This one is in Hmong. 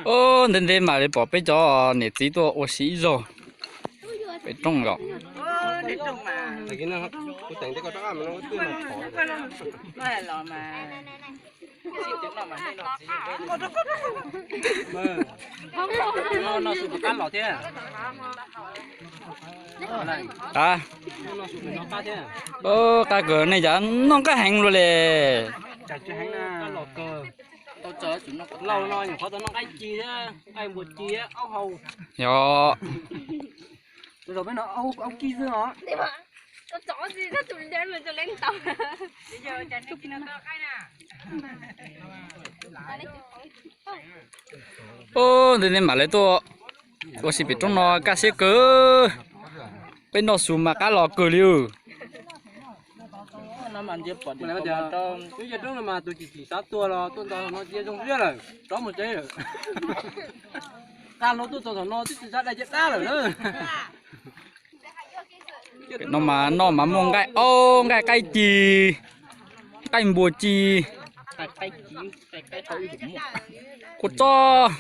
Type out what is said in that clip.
Ub, ntev ntev mam li pom peb cov niam txiv tuaj ua si ib zaug pem roob yom. A, qab kawg, nej cas noj nqaij heev luaj li. Yog, ub, ntev ntev mam li tuaj ua si pem roob no kaj siab kawg. Peb noj su mas qab los kawg li. Tus chim chim xav tuag los tuaj ntawd no cia zoo siab lawm, rov mus tsev lawm. Qab los tuaj txog thaum no twb tsis xav dai caj dab lawm na. No mas noj mas muaj nqaij aub, nqaij qaib ci, nqaij npua ci. Kua txob.